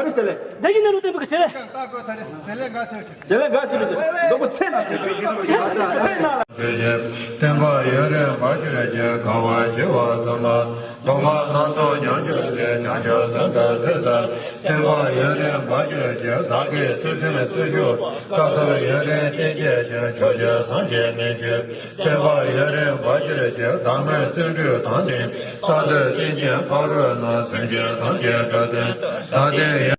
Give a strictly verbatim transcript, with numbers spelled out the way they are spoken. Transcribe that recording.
ག་རེ་ཟེར་ལེ། བདག་གིས་གནས་ལུགས་བསྟན་པའི་ཚེ་ལས། བདག་གིས་གནས་ལུགས་བསྟན་པའི་ཚེ་ལས། བྱེད་ལས་འགའ་ཞིག་ལ་ཟེར། མདོ་པོ་ཚེ་ན་ཟེར། ཚེ་ན་ལ། བསྟན་པ་ཡུན་རིང་འབར་གྱུར་ཅིག། དགའ་བ་བྱེ་བ་དུ་མ། དུ་མ་སྣ་ཚོགས་མྱུར་གྱུར་ཅིག། བྱང་ཆུབ་དོན་དུ་ཐོས་ཚར། བསྟན་པ་ཡུན་རིང་འབར་གྱུར་ཅིག། བདག་གིས་ཚུལ་ཁྲིམས་བརྟུལ་ཞུགས། དཀའ་ཐུབ་ཡུན་རིང་བསྟེན་བྱེད་ཅིང་། ཕྱོགས་བཅུའི་སངས་རྒྱས་མི་མཇེད། བསྟན་པ་ཡུན་རིང་འབར་གྱུར་ཅིག། བདག་མེད་བརྩོན་འགྲུས་དང་ལྡན། རྟ་ཐོད་སྟན་ཅན་ཕ་རོལ་ན། སེམས་ཅན་ཐམས་ཅད་འགྲོ་དོན་དང་ལྡན།